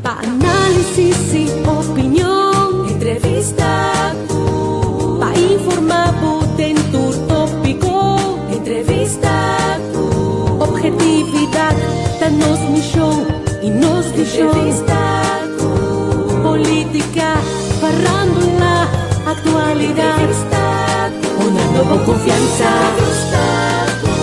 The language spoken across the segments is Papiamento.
Pa análisis i opinion, entrevista ku. Pa informá bo den tur tópiko, entrevista ku. Objetividat ta nos mishon i nos vishon. Entrevista ku. Polítika, farándula, aktualidat. Entrevista ku. Honrando bo konfiansa. Entrevista ku.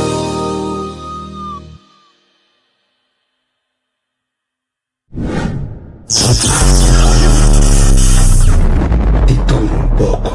Di tur un poko.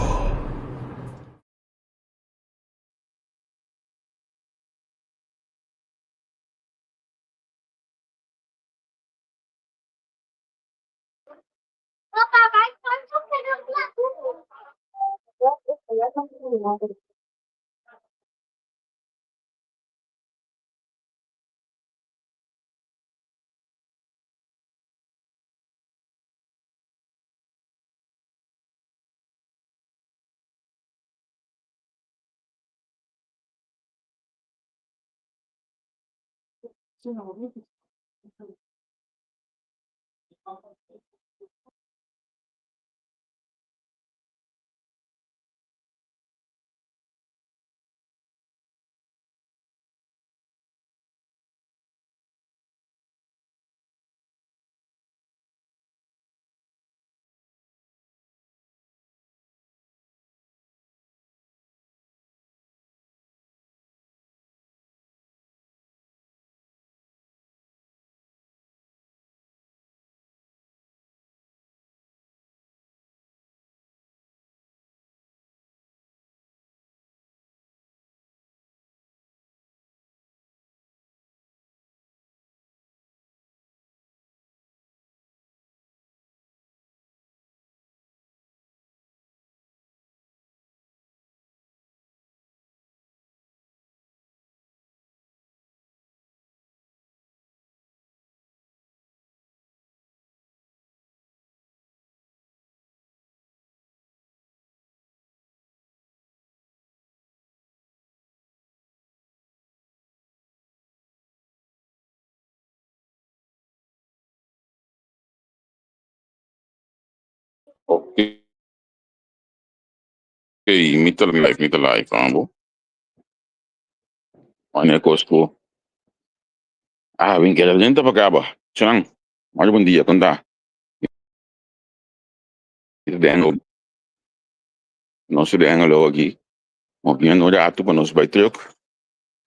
Ok, mi ta live, mi ta live, amo. Wanneer kos ku. Ah, win keda lenta pa kaba. Chan, mas bon dia, kon ta? Den nos den Hengelo aki. Nos bini un rato pa nos bai truck.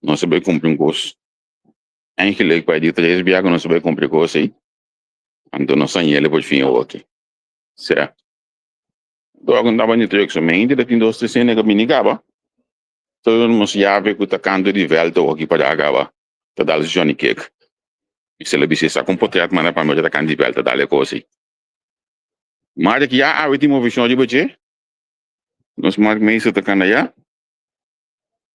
Nos a bai kumpra un kos. Eigenlijk bai di tres bia ku nos a bai kumpra e kos ei. Anto nos a yele por fin awoki. Sea. Dor ku tabata di truck somente ta tin dos tres hende ku a bini kaba. Todo nos yabe ku ta kantu di vèlt awoki pa da kaba ta dal su Johnny Cake. Mi sela bisa e saka un potret manda pa mi oca ta kantu di vèlt ta dal e kos ei. Mark ya awe tin movishon riba dje. Nos Mark Meester ta kanda ya.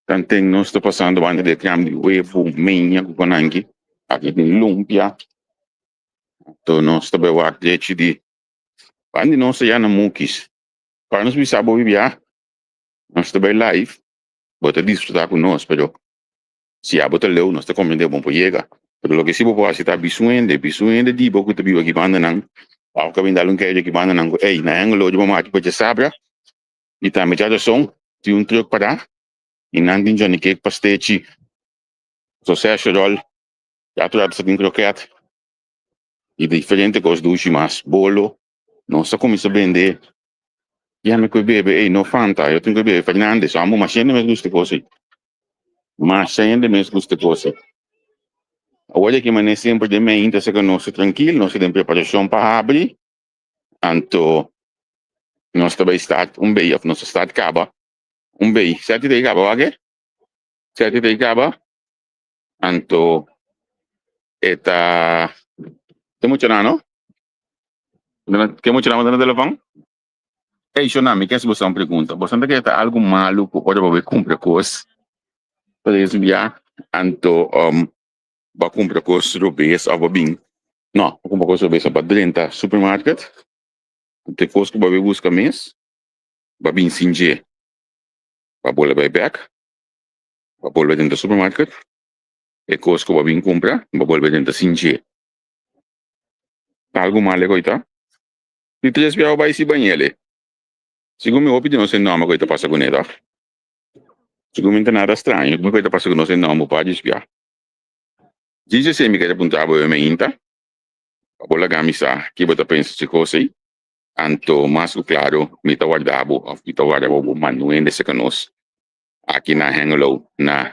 Tanten nos ta pasando banda di e kram di webu, meña ku konanki. Aki tin lumpia. Anto nos ta bai wak drechi di banda di nos ya na Mukis. Para nos bisa bo bibia, nos ta bai live, bo ta disfruta ku nos, pero si abo ta leu nos ta comprende bo por yega. Pero loke si bo por hasi ta bisuende, bisuende di bo ku ta biba aki bandanan, abo ka bin dal un keyo aki bandanan ku ey na Hengelo di bo maki pa djasabra y tambe djarason tin un truck para y nan tin Johnny Cake, pastechi, sausage roll, ya tur rato sa tin kroket y diferente kos dushi mas, bolo. Nos a kuminsá bende ya mi ku e bebe ey no Fanta yo tin ku bebe Fernandes amo masha hende mes gusta e kos ey masha hende mes gusta e kos ey awor di aki manera semper den meinta esaki nos ta trankil nos ta den preparashon pa habri anto nos ta bay start un bay of nos a start kaba un bay seti ta kaba wak e seti ta kaba anto e ta te mucha nan no ke mucha nan na telefon ey shona mi ke boso un pregunta boso ta kere ta algo malo ku ora bo bay kumpra kos pa desbia anto bo a kumpra kos robes of bo bin no bo kumpra kos robes bo a drenta supermarket anto e kos ku bo a bay buska mes bo a bin sin dje bo a bolbe bay bek bo a bolbe drenta supermarket e kos ku bo a bin kumpra bo a bolbe drenta sin dje. Ta algu mal e koita. Di tres biaha bo bai si bañele. Segun mi hopi di nos e nòmber ku ta pasa kuné tòg. Segun mi no ta nada straño ku ta pasa ku nos e nòmber pa djis bia. Djis esei mi kere puntra bo e mainta pa bo laga mi sa ki bo ta pensa dje kos ei. Anto mas ku klaro mi ta warda bo òf mi ta warda bo bo manda un hende serka nos aki na Hengelo na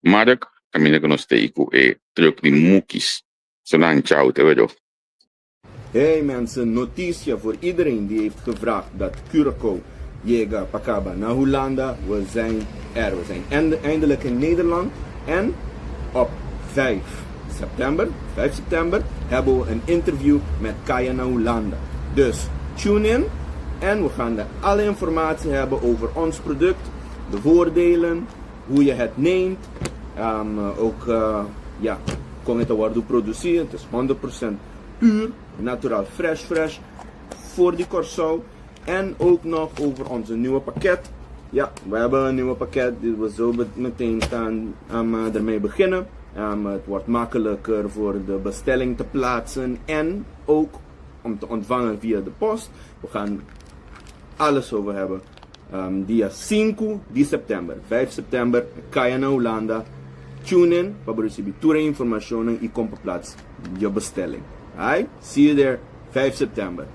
Mark kaminda ku nos ta ei ku e trùk di mukis. Sonan chau te wero. Hey mensen, noticia voor iedereen die heeft gevraagd dat Curaçao yega pa caba na Hulanda, we zijn er, we zijn eindelijk in Nederland en op 5 september, 5 september, hebben we een interview met Kaya na Hulanda. Dus tune in en we gaan de alle informatie hebben over ons product, de voordelen, hoe je het neemt, ook ja, con e ta wordo produci, het is 100% puur, natural, fresh fresh, voor di Corsou. En ook nog over onze nieuwe pakket. Ja, we hebben een nieuwe pakket die we zo meteen gaan ermee beginnen. Het wordt makkelijker voor de bestelling te plaatsen en ook om te ontvangen via de post. We gaan alles over hebben. Dia 5 di september, 5 september, Kaya na Hulanda. Tune in pa recibi tur e informacion y compra plaats je bestelling. Alright? See you there, 5 september.